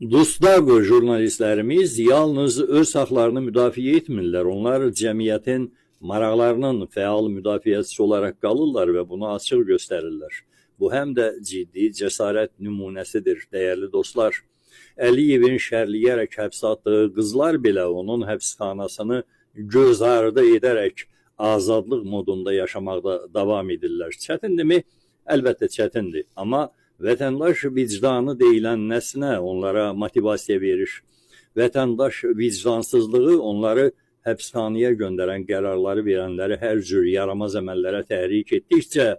Dustaq jurnalistlərimiz yalnız öz haqlarını müdafiə etmirlər. Onlar cəmiyyətin maraqlarının fəal müdafiəçisi olaraq qalırlar və bunu açıq göstərirlər. Bu həm də ciddi cəsarət nümunəsidir, dəyərli dostlar. Əliyevin şərliyərək həbsə atdığı qızlar belə onun həbsxanasını göz ardı edərək azadlıq modunda yaşamaqda davam edirlər. Çətindirmi? Əlbəttə çətindir. Amma vətəndaş vicdanı deyilən nəsinə onlara motivasiya verir. Vətəndaş vicdansızlığı onları həbsxanaya göndərən qərarları verənləri hər cür yaramaz əməllərə təhrik etdikcə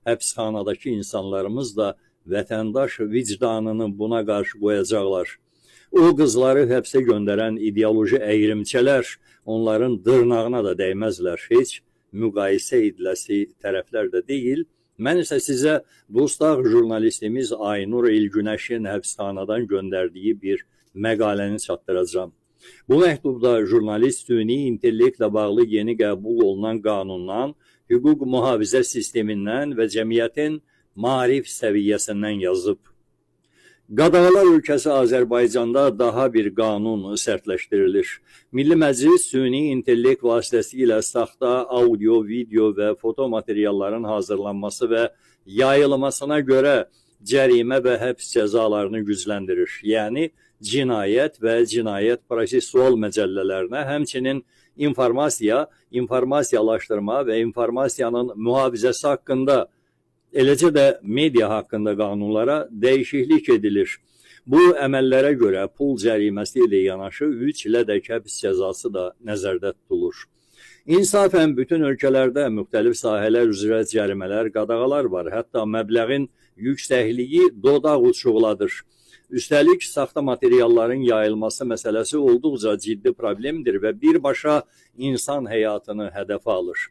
həbsxanadakı insanlarımız da vətəndaş vicdanını buna qarşı qoyacaqlar. O qızları həbsə göndərən ideoloji əyrimçələr onların dırnağına da dəyməzlər. Heç müqayisə ediləsi tərəflər də deyil. Mən isə sizə Dustaq jurnalistimiz Aynur İlgünəşin həbsxanadan göndərdiyi bir məqaləni çatdıracağam. Bu məktubda jurnalist süni intellektlə bağlı yeni qəbul olunan qanundan, hüquq mühafizə sistemindən və cəmiyyətin maarif səviyyəsindən yazıb. Qadağalar ölkəsi Azərbaycanda daha bir qanun sərtləşdirilir. Milli Məclis süni intellekt vasitəsilə saxta audio, video və foto materialların hazırlanması və yayılmasına görə cərimə və həbs cəzalarını gücləndirir. Yəni cinayət və cinayət prosessual məcəllələrinə, həmçinin informasiya, informasiyalaşdırma və informasiyanın mühafizəsi haqqında, eləcə də media haqqında qanunlara dəyişiklik edilir. Bu əməllərə görə pul cəriməsi ilə yanaşı 3 ilədək həbs cəzası da nəzərdə tutulur. İnsafən bütün ölkələrdə müxtəlif sahələr üzrə cərimələr, qadağalar var. Hətta məbləğin yüksəkliyi dodaq uçuqladır. Üstəlik, saxta materialların yayılması məsələsi olduqca ciddi problemdir və birbaşa insan həyatını hədəfə alır.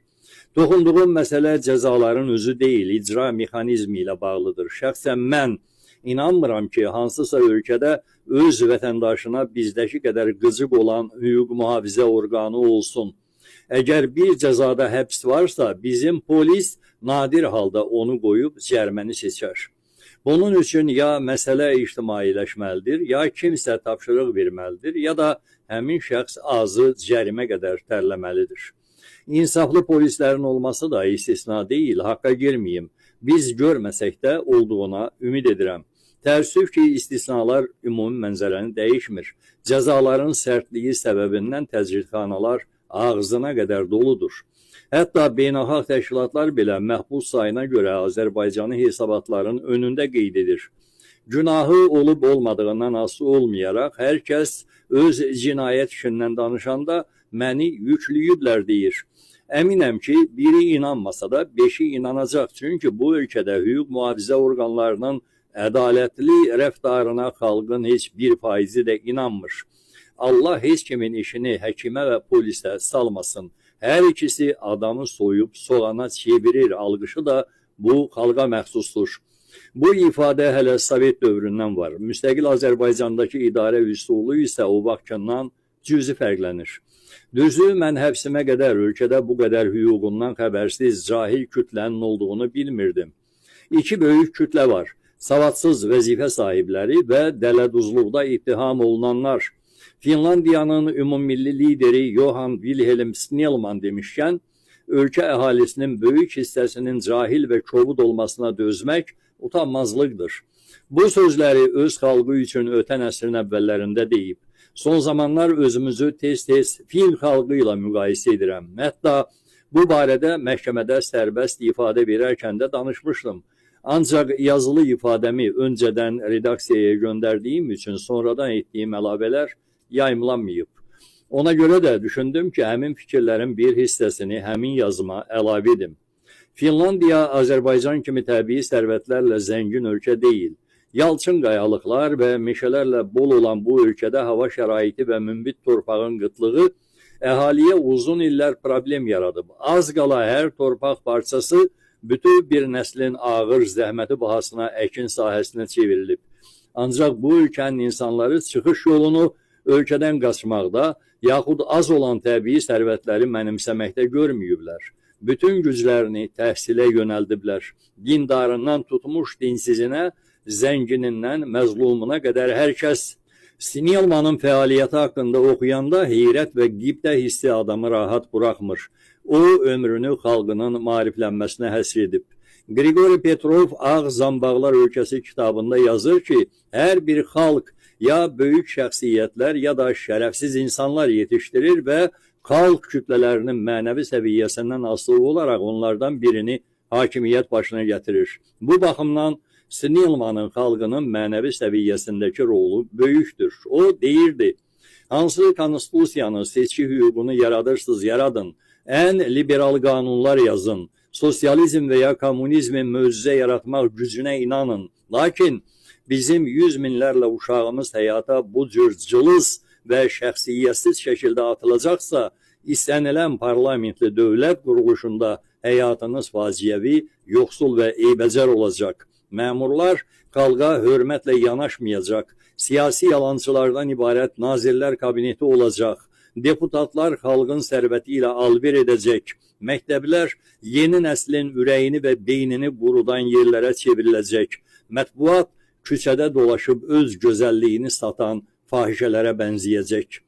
Toxunduğum məsələ cəzaların özü deyil, icra mexanizmi ilə bağlıdır. Şəxsən mən inanmıram ki, hansısa ölkədə öz vətəndaşına bizdəki qədər qıcıq olan hüquq mühafizə orqanı olsun. Əgər bir cəzada həbs varsa, bizim polis nadir halda onu qoyub cəriməni seçər. Bunun üçün ya məsələ ictimailəşməlidir, ya kimsə tapşırıq verməlidir, ya da həmin şəxs azı cərimə qədər tərləməlidir. İnsaflı polislərin olması da istisna deyil, haqqa girməyim. Biz görməsək də olduğuna ümid edirəm. Təəssüf ki, istisnalar ümumi mənzərəni dəyişmir. Cəzaların sərtliyi səbəbindən təcridxanalar ağzına qədər doludur. Hətta beynəlxalq təşkilatlar belə məhbus sayına görə Azərbaycanı hesabatların önündə qeyd edir. Günahı olub olmadığından asılı olmayaraq hər kəs öz cinayət işindən danışanda məni yükləyiblər deyir. Əminəm ki, biri inanmasa da beşi inanacaq. Çünki bu ölkədə hüquq mühafizə orqanlarının ədalətli rəftarına xalqın heç bir faizi də inanmır. Allah heç kimin işini həkimə və polisə salmasın. Hər ikisi adamı soyub soğana çevirir alqışı da bu xalqa məxsusdur. Bu ifadə hələ Sovet dövründən var. Müstəqil Azərbaycandakı idarə üsulu isə o vaxtından cüzi fərqlənir. Düzü, mən həbsimə qədər ölkədə bu qədər hüququndan xəbərsiz cahil kütlənin olduğunu bilmirdim. İki böyük kütlə var. Savadsız vəzifə sahibləri və dələduzluqda ittiham olunanlar. Finlandiyanın ümummilli lideri Johan Wilhelm Snellman demişkən, ölkə əhalisinin böyük hissəsinin cahil və kobud olmasına dözmək utanmazlıqdır. Bu sözləri öz xalqı üçün ötən əsrin əvvəllərində deyib. Son zamanlar özümüzü tez-tez fin xalqı ilə müqayisə edirəm. Hətta bu barədə məhkəmədə sərbəst ifadə verərkən də danışmışdım. Ancaq yazılı ifadəmi öncədən redaksiyaya göndərdiyim üçün sonradan etdiyim əlavələr yayımlanmayıb. Ona görə də düşündüm ki, həmin fikirlərin bir hissəsini həmin yazıma əlavə edim. Finlandiya Azərbaycan kimi təbii sərvətlərlə zəngin ölkə deyil. Yalçın qayalıqlar və meşələrlə bol olan bu ölkədə hava şəraiti və münbit torpağın qıtlığı əhaliyə uzun illər problem yaradıb. Az qala hər torpaq parçası bütöv bir nəslin ağır zəhməti bahasına əkin sahəsinə çevrilib. Ancaq bu ölkənin insanları çıxış yolunu ölkədən qaçmaqda, yaxud az olan təbii sərvətləri mənimsəməkdə görməyiblər. Bütün güclərini təhsilə yönəldiblər. Dindarından tutmuş dinsizinə, zənginindən məzlumuna qədər hər kəs. Snelmanın fəaliyyəti haqqında oxuyanda heyrət və qibtə hissi adamı rahat buraxmır. O, ömrünü xalqının maariflənməsinə həsr edib. Grigori Petrov Ağ Zambaqlar Ölkəsi kitabında yazır ki, hər bir xalq ya böyük şəxsiyyətlər ya da şərəfsiz insanlar yetişdirir və xalq kütlələrinin mənəvi səviyyəsindən asılı olaraq onlardan birini hakimiyyət başına gətirir. Bu baxımdan Snelmanın xalqının mənəvi səviyyəsindəki rolu böyükdür. O deyirdi, hansı konstitusiyanı, seçki hüququnu yaradırsınız, yaradın, ən liberal qanunlar yazın, sosyalizm və ya kommunizmin möcüzə yaratmaq gücünə inanın. Lakin bizim yüz minlərlə uşağımız həyata bu cür cılız və şəxsiyyətsiz şəkildə atılacaqsa, istənilən parlamentli dövlət quruluşunda həyatınız faciəvi, yoxsul və eybəcər olacaq. Məmurlar xalqa hörmətlə yanaşmayacaq, siyasi yalancılardan ibarət nazirlər kabineti olacaq, deputatlar xalqın sərvəti ilə alver edəcək, məktəblər yeni nəslin ürəyini və beynini qurudan yerlərə çevriləcək, mətbuat küçədə dolaşıb öz gözəlliyini satan fahişələrə bənzəyəcək.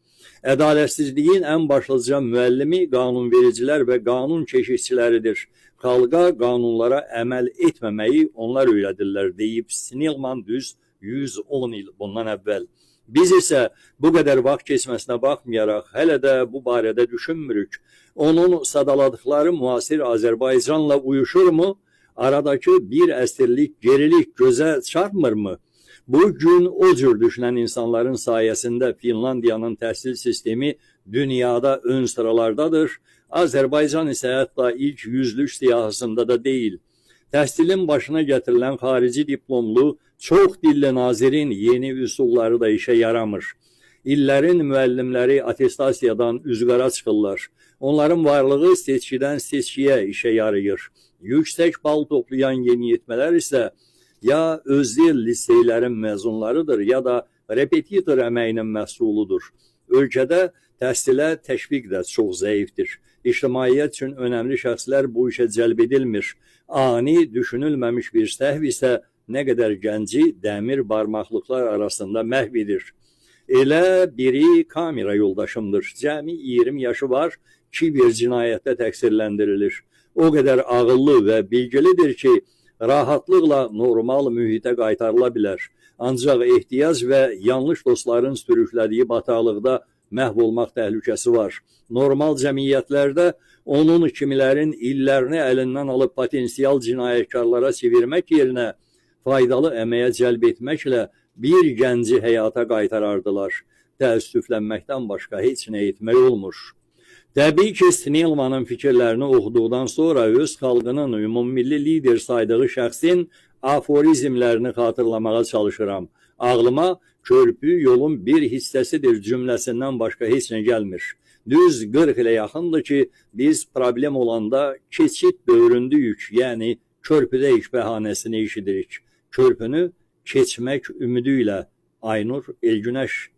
Ədalətsizliyin ən başlıca müəllimi qanunvericilər və qanun keşikçiləridir. Xalqa qanunlara əməl etməməyi onlar öyrədirlər, deyib Snelman düz 110 il bundan əvvəl. Biz isə bu qədər vaxt keçməsinə baxmayaraq hələ də bu barədə düşünmürük. Onun sadaladıqları müasir Azərbaycanla uyuşurmu? Aradakı bir əsrlik gerilik gözə çarpmırmı? Bu gün o cür düşünən insanların sayəsində Finlandiyanın təhsil sistemi dünyada ön sıralardadır. Azərbaycan isə hətta ilk yüzlük siyahısında da deyil. Təhsilin başına gətirilən xarici diplomlu çox dilli nazirin yeni üsulları da işə yaramır. İllərin müəllimləri attestasiyadan üzqara çıxırlar. Onların varlığı seçkidən seçkiyə işə yarayır. Yüksək bal toplayan yeniyetmələr isə ya özəl liseylərin məzunlarıdır, ya da repetitor əməyinin məhsuludur. Ölkədə təhsilə təşviq də çox zəifdir. İctimaiyyət üçün önəmli şəxslər bu işə cəlb edilmir. Ani, düşünülməmiş bir səhv isə nə qədər gənci dəmir barmaqlıqlar arasında məhv edir. Elə biri kamera yoldaşımdır. Cəmi 20 yaşı var, kiber cinayətdə təqsirləndirilir. O qədər ağıllı və bilgilidir ki, rahatlıqla normal mühitə qaytarıla bilər. Ancaq ehtiyac və yanlış dostların sürüklədiyi bataqlıqda məhv olmaq təhlükəsi var. Normal cəmiyyətlərdə onun kimilərin illərini əlindən alıb potensial cinayətkarlara çevirmək yerinə faydalı əməyə cəlb etməklə bir gənci həyata qaytarardılar. Təəssüflənməkdən başqa heç nə etmək olmur. Təbii ki, Snelmanın fikirlərini oxuduqdan sonra öz xalqının ümummilli lider saydığı şəxsin aforizmlərini xatırlamağa çalışıram. Ağlıma körpü yolun bir hissəsidir cümləsindən başqa heç nə gəlmir. Düz 40 ilə yaxındır ki, biz problem olanda keçid dövründəyik, yəni körpüdəyik bəhanəsini eşidirik. Körpünü keçmək ümidi ilə Aynur Elgünəş.